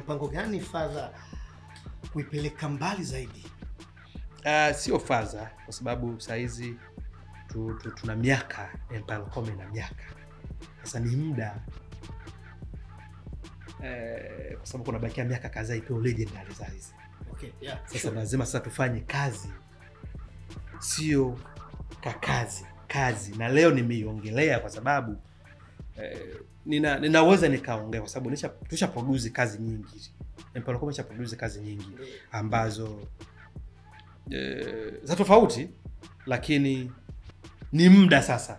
Mpango gani Father kuipeleka mbali zaidi? Sio Faza kwa sababu saa hizi tuna miaka Empire Lokoma na miaka sasa, ni muda kwa sababu kuna bakia miaka kadhaa ipewe legendary saa hizi. Okay, yeah, Sasa sure. lazima sasa tufanye kazi, sio kakazi kazi. Na leo nimeiongelea kwa sababu ninaweza nikaongea kwa sababu tusha produce kazi nyingi. Empire Lokoma isha produce kazi nyingi ambazo za tofauti, lakini ni muda sasa,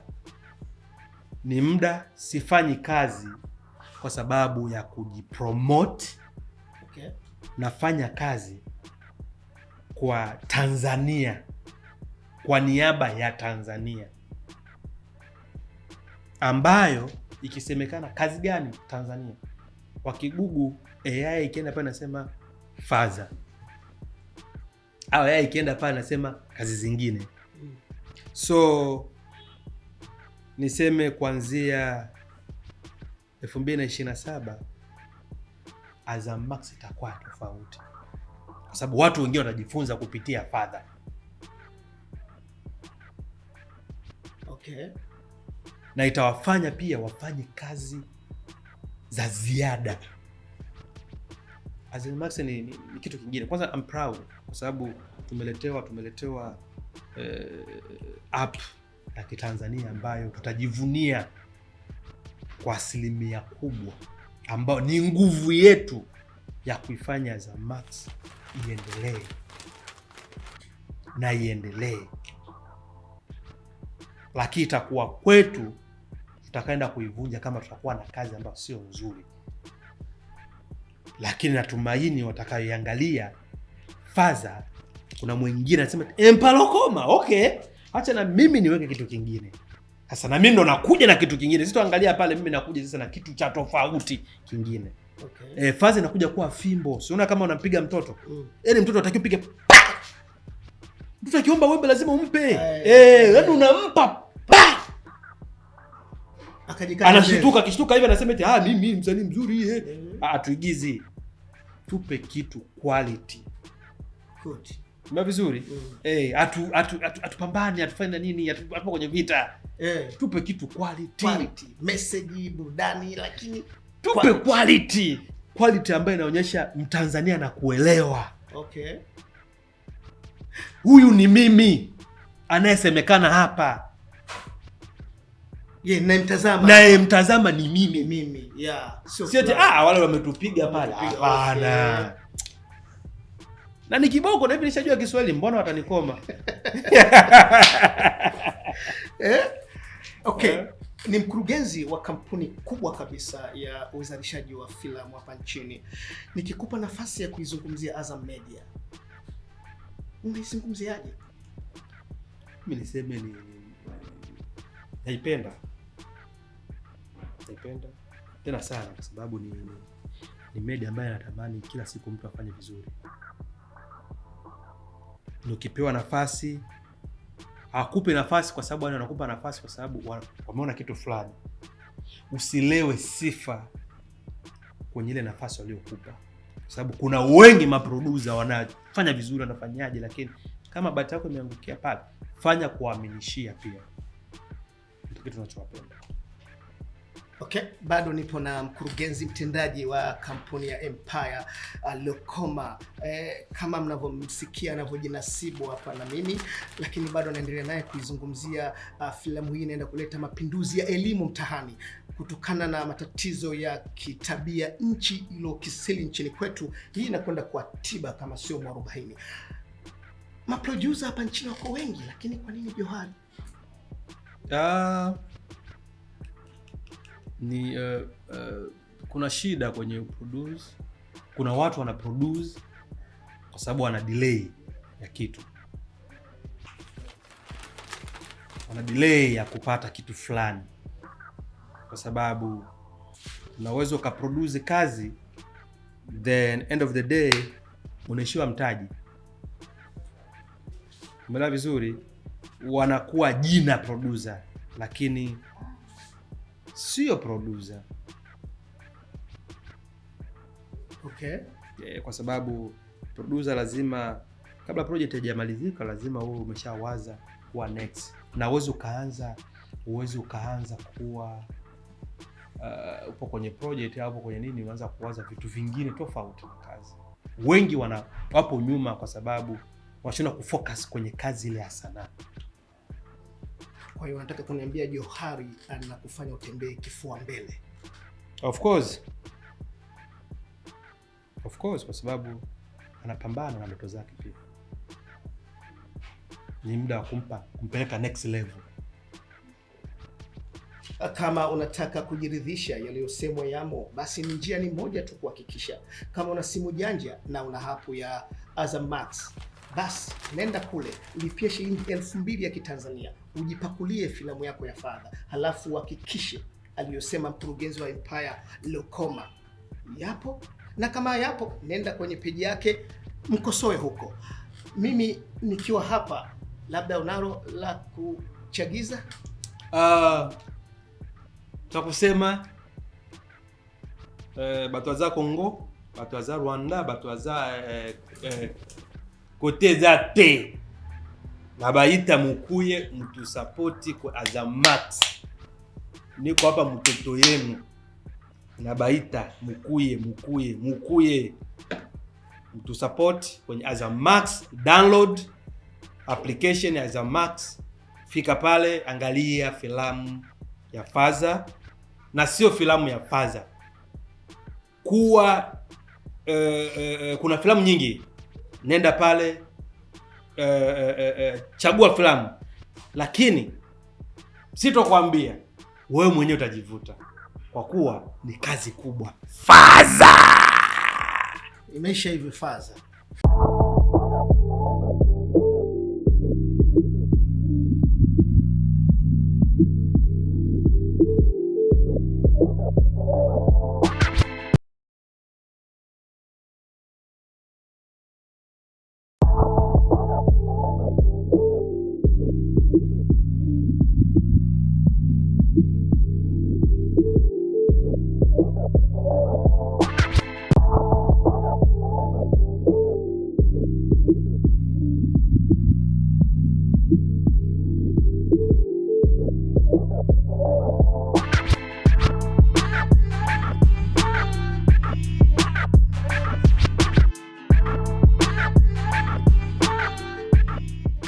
ni muda. Sifanyi kazi kwa sababu ya kujipromote. Nafanya kazi kwa Tanzania, kwa niaba ya Tanzania, ambayo ikisemekana kazi gani Tanzania, wakigugu AI ikienda pale nasema Faza, au AI ikienda pale nasema kazi zingine. So niseme kuanzia 2027 Azam Max itakuwa tofauti, kwa sababu watu wengine watajifunza kupitia Father. Na itawafanya pia wafanye kazi za ziada. Azam Max ni kitu kingine. Kwanza I'm proud kwa sababu tumeletewa app ya Kitanzania ambayo tutajivunia kwa asilimia kubwa, ambayo ni nguvu yetu ya kuifanya Azam Max iendelee na iendelee, lakini itakuwa kwetu tutakaenda kuivunja kama tutakuwa na kazi ambayo sio nzuri, lakini natumaini watakayoiangalia Faza, kuna mwingine anasema Empalokoma, okay, acha na mimi niweke kitu kingine. Sasa na mimi ndo nakuja na kitu kingine, sitoangalia pale, mimi nakuja sasa na kitu cha tofauti kingine. Faza inakuja kuwa fimbo, siona kama unampiga mtoto. Yaani mtoto atakiwa upige, mtoto akiomba wembe lazima umpe. Yaani unampa pa! Akajikata. Anashtuka, akishtuka hivi anasema eti ah, mimi msanii mzuri eh. Ah, tuigizi. Tupe kitu quality. Good. Umeona vizuri? Mm. Atupambane, atufanye na nini, atupo kwenye vita. Tupe kitu quality. Quality. Message, burudani, lakini Tupe quality. Quality. Quality ambayo inaonyesha Mtanzania na kuelewa. Huyu ni mimi anayesemekana hapa. Ye, nayemtazama. Nayemtazama ni mimi. Mimi. Yeah. Sio Sio eti, fulani. ah, wale wametupiga pale. Wametupiga, Hapana. okay. Na ni kiboko na hivi nishajua Kiswahili, mbona watanikoma? Eh? Okay. Eh. Ni mkurugenzi wa kampuni kubwa kabisa ya uzalishaji wa filamu hapa nchini. Nikikupa nafasi ya kuizungumzia Azam Media, unaizungumziaje? Mimi niseme ni naipenda. Naipenda tena sana kwa sababu ni media ambayo natamani kila siku mtu afanye vizuri. Na ukipewa nafasi, hawakupi nafasi kwa sababu yani wanakupa nafasi kwa sababu wameona kitu fulani. Usilewe sifa kwenye ile nafasi waliokupa, kwa sababu kuna wengi maproducer wanafanya vizuri, wanafanyaje, lakini kama bahati yako imeangukia pale, fanya kuaminishia pia. Ndio kitu tunachowapenda. Okay, bado nipo na mkurugenzi mtendaji wa kampuni ya Empire Lokoma. Kama mnavyomsikia anavyojinasibu hapa na mimi, lakini bado naendelea naye kuizungumzia filamu hii inaenda kuleta mapinduzi ya elimu mtaani kutokana na matatizo ya kitabia nchi iliyokisili nchini kwetu. Hii inakwenda kwa tiba kama sio mwarobaini. Maproducer hapa nchini wako wengi, lakini kwa nini Johari? Ni kuna shida kwenye produce. Kuna watu wana produce kwa sababu wana delay ya kitu, wana delay ya kupata kitu fulani, kwa sababu unaweza ukaproduce kazi then end of the day unaishiwa mtaji. Umeelewa vizuri? Wanakuwa jina producer, lakini sio producer. Okay. Kwa sababu producer lazima kabla project haijamalizika lazima wewe umeshawaza kuwa next, na uwezi ukaanza kuwa upo kwenye project au upo kwenye nini, unaanza kuwaza vitu vingine tofauti na kazi. Wengi wapo nyuma kwa sababu wanashindwa kufocus kwenye kazi ile ya sanaa. Kwa hiyo unataka kuniambia Johari anakufanya utembee kifua mbele? Of course. Of course, kwa sababu anapambana na ndoto zake pia. Ni muda wa kumpeleka next level. Kama unataka kujiridhisha yaliyosemwa yamo, basi ni njia ni moja tu kuhakikisha. Kama una simu janja na una app ya Azam Max, basi nenda kule ulipie shilingi 2000 ya Kitanzania ujipakulie filamu yako ya Father, halafu uhakikishe aliyosema mkurugenzi wa Empire Lokoma yapo, na kama yapo, nenda kwenye peji yake mkosoe huko. Mimi nikiwa hapa, labda unalo la kuchagiza? Cha kusema bato aza Congo, bato aza Rwanda, bato aza kote eza te na baita mukuye mtusapoti kwa Azam Max. Niko hapa mtoto yenu na baita mukuye mukuye mukuye mtusapoti kwenye Azam Max. Download application ya Azam Max, fika pale, angalia filamu ya Faza na sio filamu ya Faza kuwa kuna filamu nyingi, nenda pale chagua filamu, lakini sitokwambia, wewe mwenyewe utajivuta kwa kuwa ni kazi kubwa. Faza Imeisha hivyo Faza.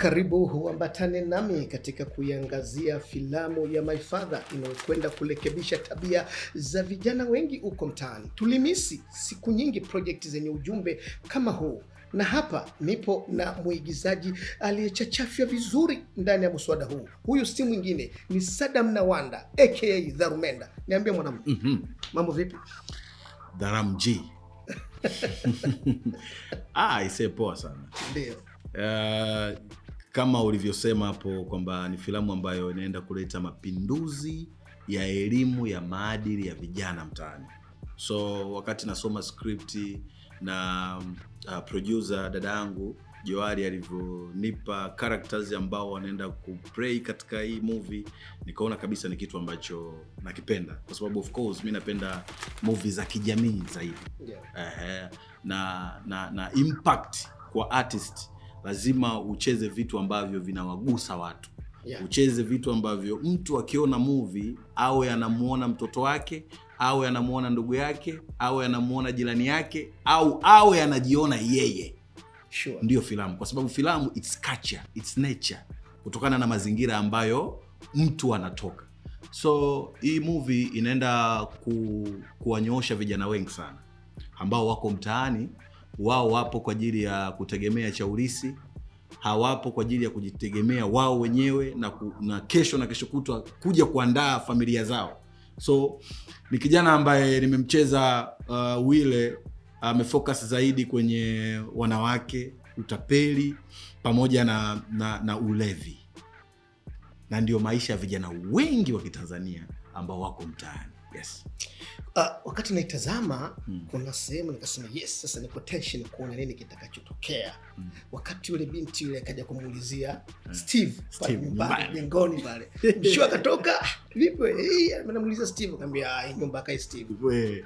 Karibu huambatane nami katika kuiangazia filamu ya My Father inayokwenda kurekebisha tabia za vijana wengi huko mtaani. Tulimisi siku nyingi project zenye ujumbe kama huu, na hapa nipo na mwigizaji aliyechachafya vizuri ndani ya mswada huu. Huyu si mwingine ni Sadam Nawanda aka Dharumenda. Niambie mwanamume, mambo vipi? Dharam G. Ah, isee poa sana. Ndio. Kama ulivyosema hapo kwamba ni filamu ambayo inaenda kuleta mapinduzi ya elimu ya maadili ya vijana mtaani. So wakati nasoma script na producer dada yangu Johari alivyonipa characters ambao wanaenda kuplay katika hii movie, nikaona kabisa ni kitu ambacho nakipenda, kwa sababu of course mi napenda movie za kijamii zaidi. Ehe, na impact kwa artist, lazima ucheze vitu ambavyo vinawagusa watu. Ucheze vitu ambavyo mtu akiona movie awe anamuona mtoto wake, awe anamuona ndugu yake, awe anamuona jirani yake, au awe anajiona yeye. Ndiyo filamu, kwa sababu filamu it's culture, it's nature, kutokana na mazingira ambayo mtu anatoka. So hii movie inaenda kuwanyoosha vijana wengi sana ambao wako mtaani, wao wapo kwa ajili ya kutegemea cha urithi, hawapo kwa ajili ya kujitegemea wao wenyewe na kesho na kesho kutwa kuja kuandaa familia zao. So ni kijana ambaye nimemcheza Wile, amefocus zaidi kwenye wanawake, utapeli pamoja na ulevi, na ndio maisha ya vijana wengi wa Kitanzania ambao wako mtaani. Yes. Wakati naitazama kuna sehemu nikasema yes, sasa niko tension kuona nini kitakachotokea. Wakati yule binti yule akaja kumuulizia Steve pale Steve, nyumbani nyumbani. jengoni pale. Mshua akatoka, "Ah, vipi wewe?" Eh, anamuuliza Steve, akamwambia, "Ah, hii nyumba kai Steve." We,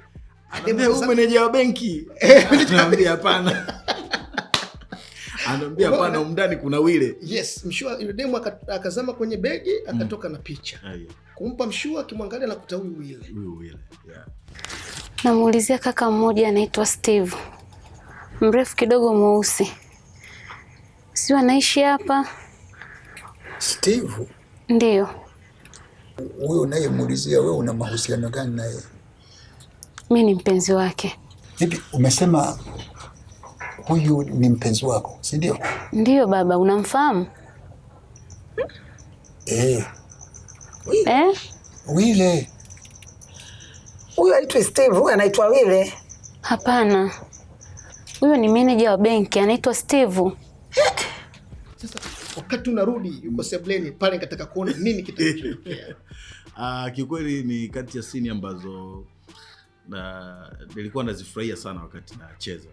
Anaambia huyu meneja wa benki. Anaambia hapana. Anaambia hapana, umndani kuna Wile. Yes, mshua yule demu akazama kwenye begi akatoka na picha. Kumpa mshua, akimwangalia na kuta huyu Wile. Huyu Wile. Yeah. Namuulizia kaka mmoja anaitwa Steve, mrefu kidogo, mweusi, sio anaishi hapa. Steve? Ndiyo. Huyo unayemuulizia wewe una mahusiano gani naye? Mi ni mpenzi wake. Vipi, umesema huyu ni mpenzi wako, si ndio? Ndiyo baba, unamfahamu? Eh. Eh? Wile. Huyu aitwa Steve, huyu anaitwa Wile. Hapana, huyo ni meneja wa benki anaitwa Steve. Sasa wakati unarudi yuko sebleni pale, nikataka kuona nini kitatokea. Kiukweli ni kati ya sini ambazo nilikuwa nazifurahia sana wakati nacheza,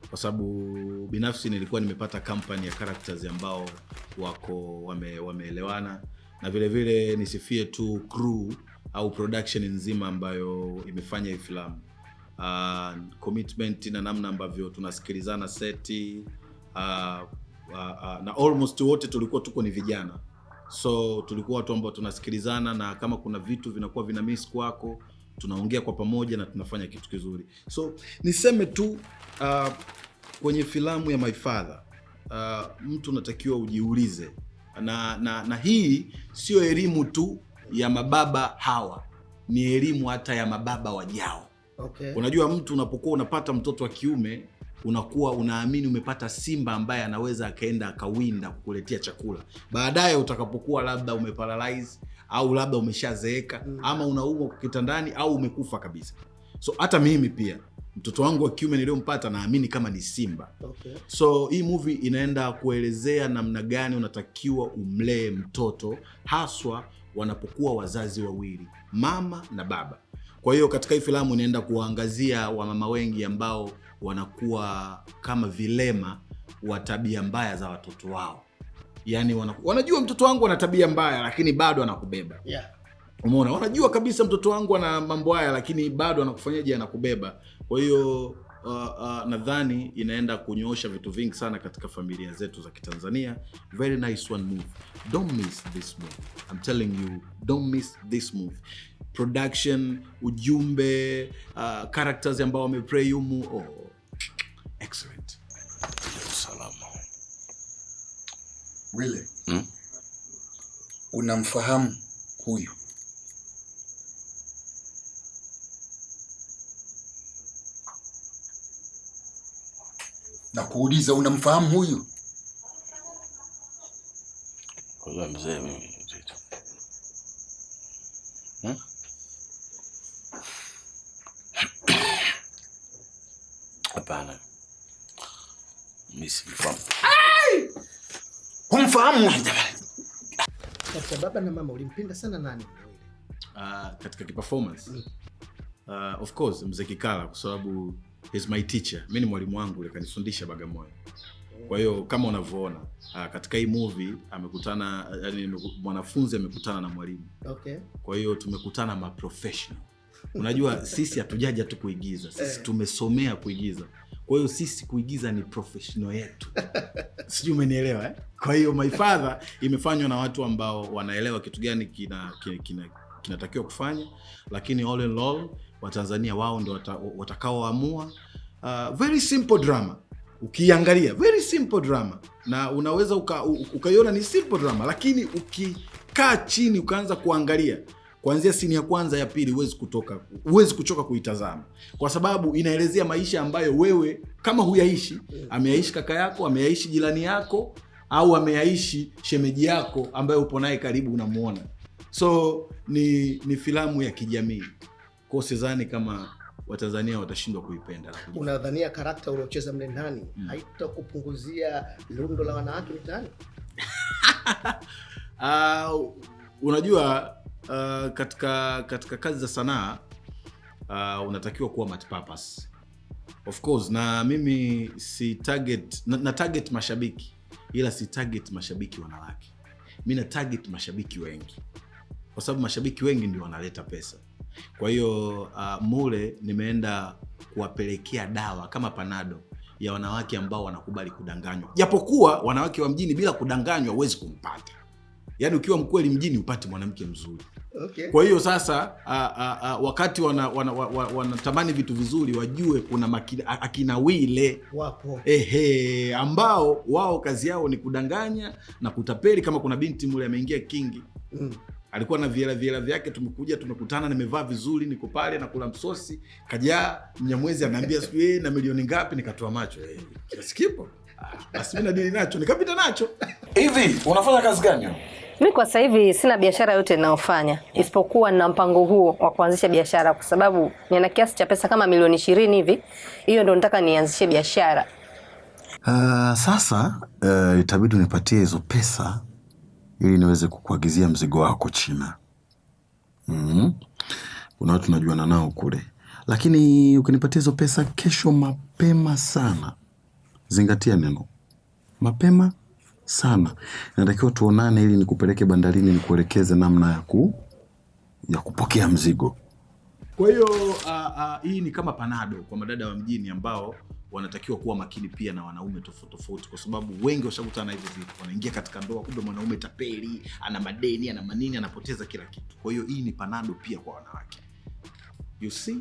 kwa sababu binafsi nilikuwa nimepata company ya characters ambao wako wameelewana, na vile vile nisifie tu crew au production nzima ambayo imefanya hii filamu. Commitment na namna ambavyo tunasikilizana seti, na almost wote tulikuwa tuko ni vijana, so tulikuwa watu ambao tunasikilizana, na kama kuna vitu vinakuwa vina miss kwako tunaongea kwa pamoja na tunafanya kitu kizuri. So niseme tu kwenye filamu ya My Father, mtu unatakiwa ujiulize, na hii sio elimu tu ya mababa hawa, ni elimu hata ya mababa wajao. Okay. Unajua, mtu unapokuwa unapata mtoto wa kiume unakuwa unaamini umepata simba ambaye anaweza akaenda akawinda kukuletea chakula. Baadaye utakapokuwa labda umeparalyze au labda umeshazeeka ama unaumwa kitandani au umekufa kabisa. So hata mimi pia mtoto wangu wa kiume niliyompata naamini kama ni simba. Okay. So hii movie inaenda kuelezea namna gani unatakiwa umlee mtoto, haswa wanapokuwa wazazi wawili, mama na baba. Kwa hiyo katika hii filamu inaenda kuwaangazia wamama wengi ambao wanakuwa kama vilema wa tabia mbaya za watoto wao. Yaani wanajua mtoto wangu ana tabia mbaya lakini bado anakubeba. Yeah. Umeona? Wanajua kabisa mtoto wangu ana mambo haya lakini bado anakufanyaje, anakubeba. Kwa hiyo nadhani inaenda kunyoosha vitu vingi sana katika familia zetu za Kitanzania. Very nice one move. Don't miss this move. I'm telling you, don't miss this move. Production, ujumbe, characters ambao wameplay humu. Oh, excellent. Salama. Wile. Unamfahamu huyu? Na kuuliza, unamfahamu huyu? Kwa mzee mimi. Hapana. Mimi simfahamu. Humfahamu? Katika baba na mama ulimpenda sana nani? Katika performance. Of course Mzee Kikala, kwa sababu he's my teacher. Mimi ni mwalimu wangu, kanifundisha Bagamoyo. Kwa hiyo kama unavyoona katika hii movie amekutana, yani mwanafunzi amekutana na mwalimu. Okay. Kwa hiyo tumekutana ma professional. Unajua sisi hatujaja tu kuigiza, sisi tumesomea kuigiza. Kwa hiyo sisi kuigiza ni professional yetu. Sijui umenielewa eh? Kwa hiyo My Father imefanywa na watu ambao wanaelewa kitu gani kinatakiwa kufanya, lakini all in all Watanzania wao ndio watakaoamua. Very simple drama. Ukiangalia very simple drama na unaweza ukaiona ni simple drama, lakini ukikaa chini ukaanza kuangalia kuanzia sini ya kwanza ya pili huwezi kuchoka kuitazama, kwa sababu inaelezea maisha ambayo wewe kama huyaishi, ameyaishi kaka yako, ameyaishi jirani yako, au ameyaishi shemeji yako ambaye upo naye karibu unamuona. So ni filamu ya kijamii. Kwa sidhani kama Watanzania watashindwa kuipenda. Unadhania karakta uliocheza mle ndani haitakupunguzia lundo la wanawake mitaani? Unajua katika kazi za sanaa unatakiwa kuwa multi-purpose. Of course, na mimi si target na target mashabiki, ila si target mashabiki wanawake. Mimi na target mashabiki wengi, kwa sababu mashabiki wengi ndio wanaleta pesa. Kwa hiyo mule nimeenda kuwapelekea dawa kama panado ya wanawake ambao wanakubali kudanganywa, japokuwa wanawake wa mjini bila kudanganywa huwezi kumpata. Yaani ukiwa mkweli mjini upate mwanamke mzuri. Kwa hiyo sasa wakati wanatamani vitu vizuri wajue kuna akina Wile wapo. Ehe, ambao wao kazi yao ni kudanganya na kutapeli. Kama kuna binti mule ameingia kingi alikuwa na viela viela vyake, tumekuja tumekutana, nimevaa vizuri, niko pale na kula msosi, kajaa Mnyamwezi anaambia sijui na milioni ngapi, nikatoa macho kiasi kipo. Basi mimi nadili nacho, nikapita nacho. Hivi unafanya kazi gani? Mimi kwa sasa hivi sina biashara yote ninayofanya isipokuwa nina mpango huo wa kuanzisha biashara, kwa sababu nina kiasi cha pesa kama milioni 20 hivi. Hiyo ndio nataka nianzishe biashara. Sasa itabidi unipatie hizo pesa ili niweze kukuagizia mzigo wako China. Kuna watu najuana nao kule. Lakini ukinipatia hizo pesa kesho mapema sana. Zingatia neno. Mapema sana. Natakiwa tuonane ili nikupeleke bandarini nikuelekeze namna ya kupokea mzigo. Kwa hiyo hii ni kama panado kwa madada wa mjini ambao wanatakiwa kuwa makini pia na wanaume tofauti tofauti, kwa sababu wengi washakutana na hivyo vitu, wanaingia katika ndoa, kumbe mwanaume tapeli, ana madeni, ana manini, anapoteza kila kitu. Kwa hiyo hii ni panado pia kwa wanawake. You see?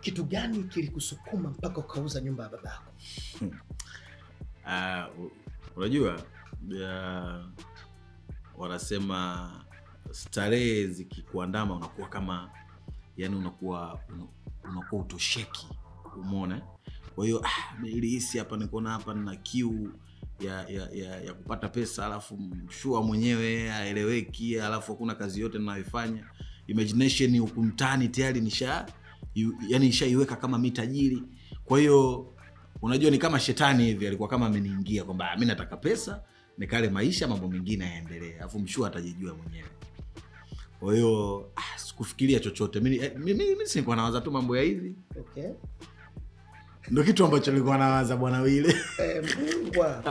Kitu gani kilikusukuma mpaka ukauza nyumba ya babako? Unajua wanasema starehe zikikuandama unakuwa kama, yani unakuwa utosheki, umeona? Kwa hiyo nilihisi hapa nikaona hapa nina kiu ya kupata pesa, alafu mshua mwenyewe haeleweki, alafu hakuna kazi yote ninayoifanya. Imagination huku mtaani tayari nishaiweka kama mimi tajiri. Kwa hiyo unajua ni kama shetani hivi alikuwa kama ameniingia kwamba mimi nataka pesa nikale maisha, mambo mengine yaendelee, alafu mshua atajijua mwenyewe. Kwa hiyo sikufikiria chochote. Mimi sikuwa nawaza tu mambo ya hivi. Okay. Ndio kitu ambacho nilikuwa nawaza bwana Wile. Mungwa.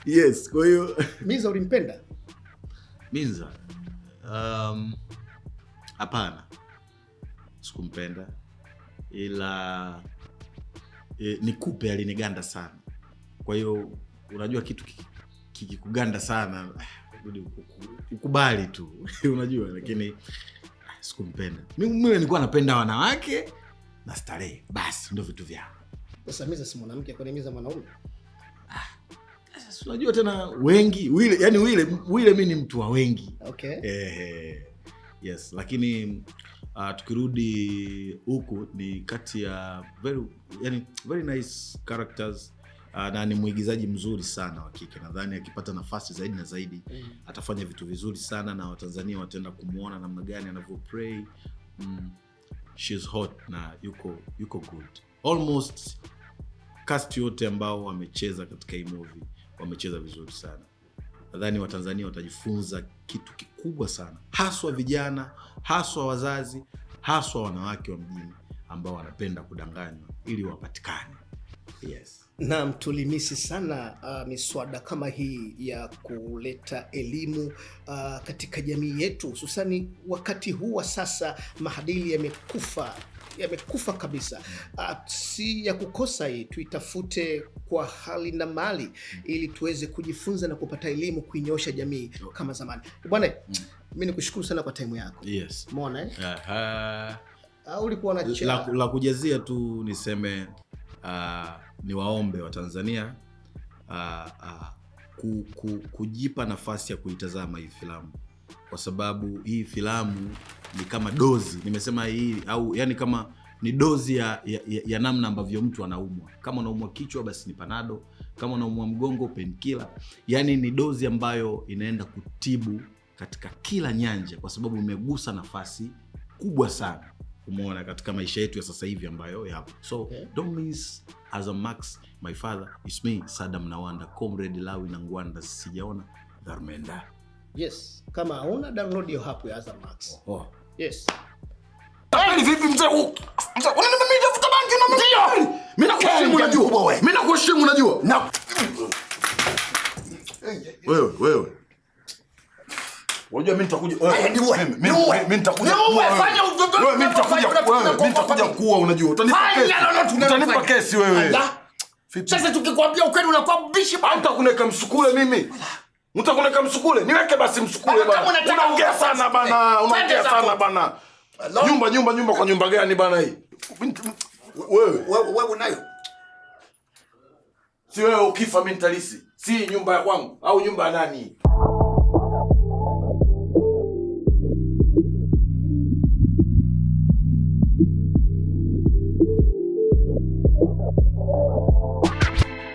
Yes, kwa hiyo Minza ulimpenda? Minza. Hapana. Sikumpenda. Ila nikupe aliniganda sana. Kwa hiyo unajua kitu kikikuganda sana ukubali tu unajua, lakini sikumpenda. Mimi nilikuwa napenda wanawake na starehe, basi ndio vitu vyao. Sasa Minza si mwanamke, kwani Minza mwanaume? Sasa unajua tena wengi Wile, yani Wile mimi ni mtu wa wengi. Okay. Yes, lakini tukirudi huku ni kati ya very nice characters. Na ni mwigizaji mzuri sana wa kike. Nadhani akipata nafasi zaidi na zaidi atafanya vitu vizuri sana, na Watanzania wataenda kumuona namna gani anavyo play. She's hot na yuko good. Almost cast yote ambao wamecheza katika hii movie wamecheza vizuri sana. Nadhani Watanzania watajifunza kitu kikubwa sana, haswa vijana, haswa wazazi, haswa wanawake wa mjini ambao wanapenda kudanganywa ili wapatikane. Yes. Naam, tulimisi sana miswada kama hii ya kuleta elimu katika jamii yetu, hususani wakati huu wa sasa maadili yamekufa kabisa. Si ya kukosa hii, tuitafute kwa hali na mali ili tuweze kujifunza na kupata elimu kuinyoosha jamii kama zamani. Bwana, mimi nikushukuru sana kwa time yako. Yes. Umeona eh? Ulikuwa na la kujazia tu niseme ni waombe wa Tanzania kujipa nafasi ya kuitazama hii filamu, kwa sababu hii filamu ni kama dozi, nimesema hii au yani kama ni dozi ya namna ambavyo mtu anaumwa. Kama unaumwa kichwa basi ni panado, kama unaumwa mgongo painkiller. Yani ni dozi ambayo inaenda kutibu katika kila nyanja, kwa sababu imegusa nafasi kubwa sana, umeona, katika maisha yetu ya sasa hivi ambayo yapo. So okay, don't miss Azam Max. My father is me, Sadam Nawanda, Comrade Lawi na Ngwanda, sijaona Dharmenda. Yes, kama hauna download hiyo hapo ya Azam Max. Oh. Yes. Tapeli vipi mzee? Mzee, unaniambia mimi navuta bangi na mimi? Mimi nakuheshimu unajua. Mimi nakuheshimu unajua. Na wewe. Unajua mimi nitakuja wewe. Haya, niue. Mimi Niue. mimi nitakuja Niue, kuua wewe. fanya uvyovyote Wewe mimi nitakuja unavyofanya, wewe, mimi nitakuja kuua unajua. Utanipa Fanya kesi. lolote unalofanya. Utanipa kesi wewe. Ala. Sasa tukikwambia ukweli unakuwa mbishi bwana. Utakuneka msukule mimi. Utakuneka msukule. Niweke basi msukule Kama bana. unataka Unaongea msukule. sana bana. Unaongea Twende sana zako. bana. Nyumba nyumba nyumba kwa nyumba gani bana hii? Wewe. Wewe unayo. Si wewe ukifa mimi nitalisi. Si nyumba ya kwangu au nyumba ya nani?